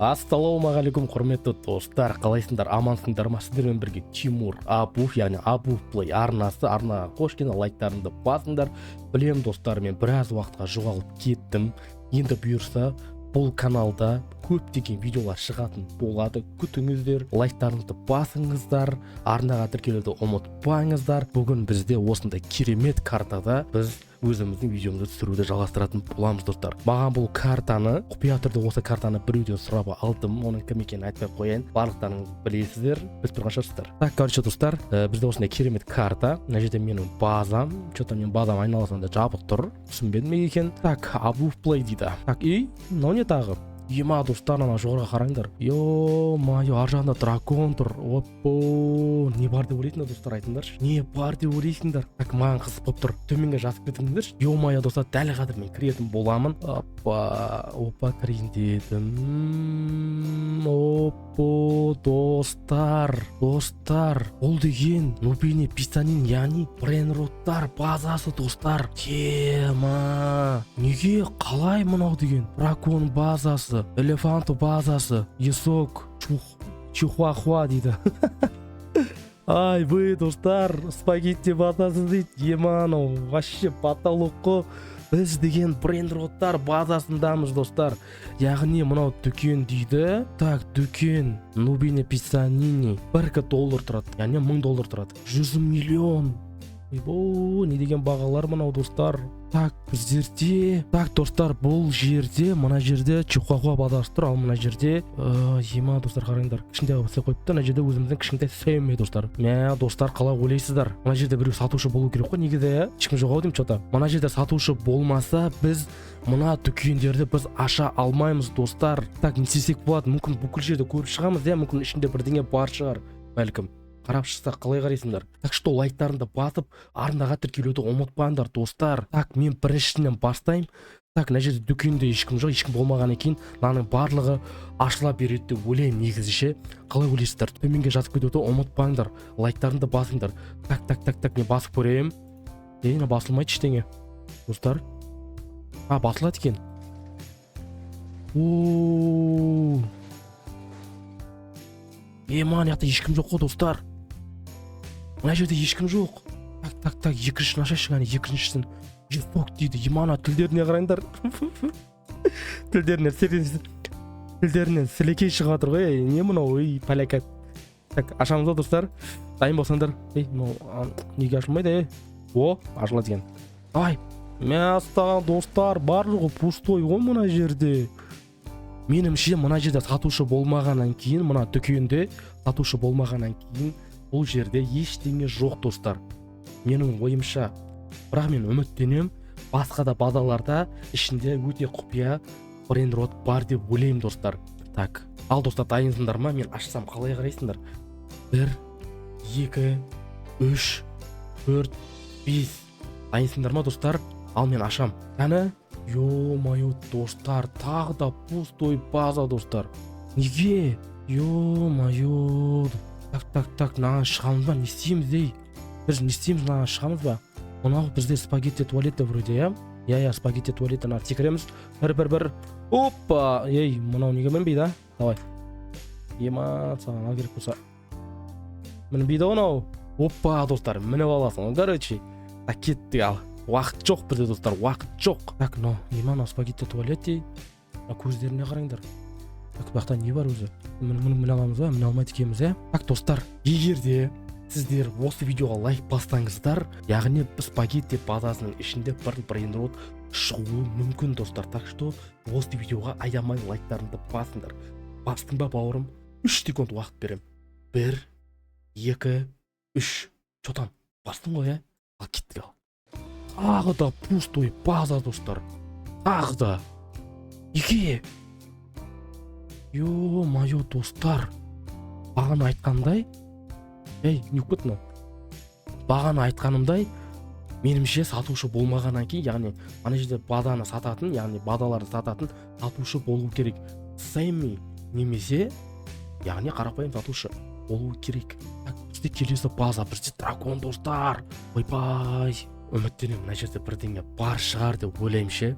Ассалаумағалейкум, құрметті достар! Қалайсыңдар, амансыңдар ма? Сіздермен бірге Тимур Абув, яғни Абув Плей арнасы. Арнаға қош келдіңдер, лайктарыңды басыңдар. Білем, достар, мен біраз уақытқа жоғалып кеттім. Енді бұйырса, бұл каналда көптеген видеолар шығатын болады, күтіңіздер. Лайктарыңызды басыңыздар, арнаға тіркелуді ұмытпаңыздар. Бүгін бізде осындай керемет картада біз өзіміздің видеомызды түсіруді жалғастыратын боламыз, достар. Маған бұл картаны құпия түрде, осы картаны біреуден сұрап алдым. Оның кім екенін айтпай ақ қояйын, барлықтарыңыз білесіздер, біліп тұрған шығарсыздар. Так, короче, достар, бізде осындай керемет карта. Мына жерде менің базам. Че то менің базам айналасында жабық тұр, түсінбедім неге екенін. Так, Абув Плей дейді. Так, и мынау не тағы? Ема, достар, ана жоғарыға қараңдар. Ё-моё, ар жағында дракон тұр. Оппо, не бар деп ойлайсыңдар, достар? Айтыңдаршы, не бар деп ойлайсыңдар? Так, маған қызық болып тұр, төменге жазып кетіңдерші. Ё-моё, достар, дәл қазір мен кіретін боламын. Опа, опа, кірейін дедім. Оппо, достар, достар, бұл деген Нубини Писанин, яғни брейнроттар базасы, достар. Ема, неге, қалай? Мынау деген дракон базасы, элефант базасы, есок чух чихуахуа дейді. Ай, вы, достар, спагетти базасы дейді. Ема, анау вообще потолок қой. Біз деген брейнроттар базасындамыз, достар. Яғни мынау дүкен дейді. Так, дүкен Нубини Писанини 1 доллар тұрады, яғни 1000 доллар тұрады, 100 миллион. Ойбой, не деген бағалар мынау, достар? Так, біздерде, так, достар, бұл жерде, мына жерде чихуахуа базасы тұр. Ал мына жерде, ема, достар, қараңдар, кішкентай қылып істеп қойыпты. Мына жерде өзіміздің кішкентай Сэмми, достар. Мә, достар, қалай ойлайсыздар? Мына жерде біреу сатушы болу керек қой негізі, иә? Ешкім жоқ ау деймін че то. Мына жерде сатушы болмаса, біз мына дүкендерді біз аша алмаймыз, достар. Так, не істесек болады? Мүмкін, бүкіл жерді көріп шығамыз, иә? Мүмкін, ішінде бірдеңе бар шығар, бәлкім. Қарап шықсақ, қалай қарайсыңдар? Так что лайктарыңды басып, арнаға тіркелуді ұмытпаңдар, достар. Так, мен біріншісінен бастаймын. Так, мына жерде дүкенде ешкім жоқ. Ешкім болмағаннан кейін мынаның барлығы ашыла береді деп ойлаймын негізі ше. Қалай ойлайсыздар? Төменге жазып кетуді ұмытпаңдар, лайктарыңды басыңдар. Так, так, так, так, мен басып көремін. Ей, мына басылмайды ештеңе, достар. А, басылады екен. О, ема, мына жақта ешкім жоқ қой, достар. Мына жерде ешкім жоқ. Так, так, так, екіншісін ашайықшы, кәне, екіншісін. Жесток дейді. Ема, ана тілдеріне қараңдар, тілдерінен сілекей шығып жатыр ғой. Ей, не мынау? Ей, пәләкәт. Так, ашамыз ба, достар? Дайын болсаңдар. Ей, мынау неге ашылмайды? Ей, о, ашылады екен. Давай. Мәссаған, достар, барлығы пустой ғой мына жерде. Меніңше, мына жерде сатушы болмағаннан кейін, мына дүкенде сатушы болмағаннан кейін, бұл жерде ештеңе жоқ, достар, менің ойымша. Бірақ мен үміттенемін, басқа да базаларда ішінде өте құпия брейнрот бар деп ойлаймын, достар. Так, ал, достар, дайынсыңдар ма? Мен ашсам, қалай қарайсыңдар? Бір, екі, үш, төрт, бес. Дайынсыңдар ма, достар? Ал мен ашам, кәні. Ё-моё, достар, тағы да пустой база, достар. Неге? Ё-моё. Так, так, так, мынаған шығамыз ба? Не істейміз, ей? Біз не істейміз? Мынаған шығамыз ба? Мынау бізде спагетти туалеті вроде, иә, иә, иә, спагетти туалеті. Ана секіреміз. Бір, бір, бір, опа. Ей, мынау неге мінбейді? А, давай. Ема, саған ал, керек болса. Мінбейді ғой мынау. Опа, достар, мініп аласың ғой, короче. Так, кеттік. Ал уақыт жоқ бізде, достар, уақыт жоқ. Так, мынау ема, мынау спагетти туалеті. Мына көздеріне қараңдар. Так, бұл жақта не бар өзі? Мұны міне аламыз ба? Міне алмайды екенбіз, иә? Так, достар, егер де сіздер осы видеоға лайк бассаңыздар, яғни спагетти базасының ішінде бір брейнрот шығуы мүмкін, достар. Так что осы видеоға аямай лайктарыңды басыңдар. Бастың ба, бауырым? 3 секунд уақыт беремін. Бір, екі, үш. Че там, бастың ғой, иә? Ал кеттік. Ал тағы да пустой база, достар, тағы да. Неге? Ё-моё, достар, бағана айтқандай. Ей, не болып кетті мынау? Бағана айтқанымдай, меніңше, сатушы болмағаннан кейін, яғни ана жерде базаны сататын, яғни базаларды сататын сатушы болу керек, Сэмми немесе, яғни қарапайым сатушы болу керек. Так, бізде келесі база, бізде дракон, достар. Ойбай, үміттенемін, мына жерде бірдеңе бар шығар деп ойлаймын ше.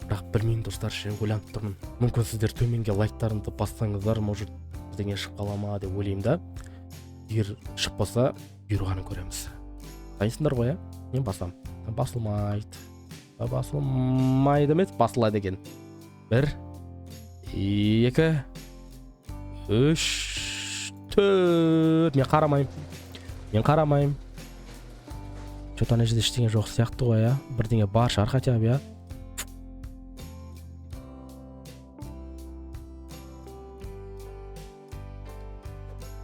Бірақ білмеймін, достар, ше, ойланып тұрмын. Мүмкін, сіздер төменге лайктарыңды бассаңыздар, может, бірдеңе шығып қала ма деп ойлаймын да. Егер шықпаса, бұйырғанын көреміз. Дайынсыңдар ғой, иә? Мен басам. Басылмайды, басылмайды емес, басылады екен. Бір, екі, үш, төрт. Мен қарамаймын, мен қарамаймын. Че-то ана жерде ештеңе жоқ сияқты ғой, иә? Бірдеңе бар шығар хотя бы, иә?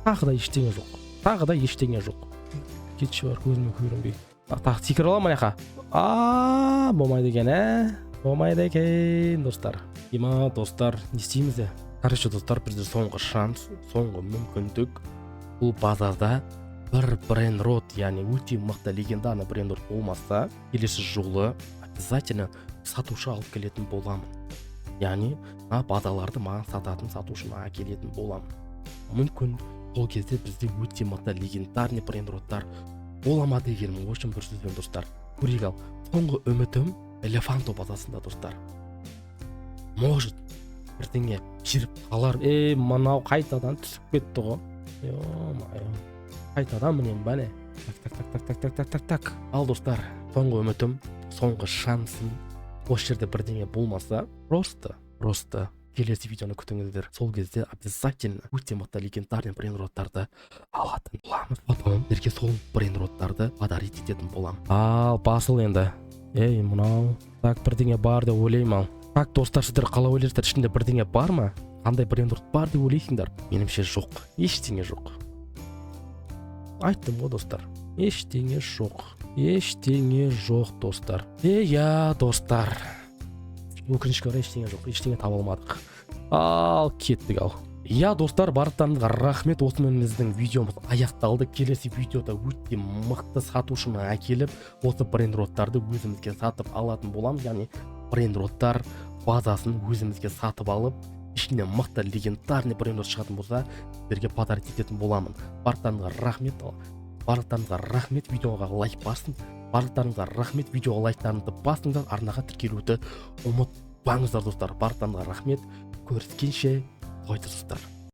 Тағы да ештеңе жоқ, тағы да ештеңе жоқ. Кетші бар, көзіме көрінбей. Тағы секіре аламын ана жаққа. А, болмайды екен, ә, болмайды екен, достар. Има, достар, не істейміз де? Короче, достар, бізде соңғы шанс, соңғы мүмкіндік. Бұл базарда бір брейнрот, яғни өте мықты легендарный брейнрот болмаса, келесі жолы обязательно сатушы алып келетін боламын, яғни мына базаларды маған сататын сатушыны әкелетін боламын. Мүмкін, сол кезде бізде өте мықты легендарный брейнроттар бола ма дегенім. В общем, бір сөзбен, достар, көрейік. Ал соңғы үмітім Элефанто базасында, достар. Может, бірдеңе беріп қалар. Ей, мынау қайтадан түсіп кетті ғой, ё-моё, қайтадан мінемін ба, не? Так, так, так, так, так, так, так, так, так. Ал, достар, соңғы үмітім, соңғы шансым. Осы жерде бірдеңе болмаса, просто келесі видеоны күтіңіздер. Сол кезде обязательно өте мықты легендарный брейнроттарды алатын боламыз. Потом сіздерге сол брейнроттарды подарить ететін боламын. Ал басыл енді. Ей, мынау. Так, бірдеңе бар деп ойлаймын. Ал так, достар, сіздер қалай ойлайсыздар, ішінде бірдеңе бар ма? Қандай брейнрот бар деп ойлайсыңдар? Меніңше, жоқ, ештеңе жоқ. Айттым ғой, достар, ештеңе жоқ, ештеңе жоқ, достар. Е, иә, достар, өкінішке орай, ештеңе жоқ, ештеңе таба алмадық. Ал кеттік. Ал, иә, достар, барлықтарыңызға рахмет. Осымен біздің видеомыз аяқталды. Келесі видеода өте мықты сатушыны әкеліп, осы брейнроттарды өзімізге сатып алатын боламыз, яғни брейнроттар базасын өзімізге сатып алып, ішінен мықты легендарный брейнрот шығатын болса, сіздерге подарить ететін боламын. Барлықтарыңызға рахмет, барлықтарыңызға рахмет. Видеоға лайк басын. Барлықтарыңызға рахмет. Видеоға лайктарыңызды басыңдар, арнаға тіркелуді ұмытпаңыздар, достар. Барлықтарыңызға рахмет. Көріскенше, қойды, достар.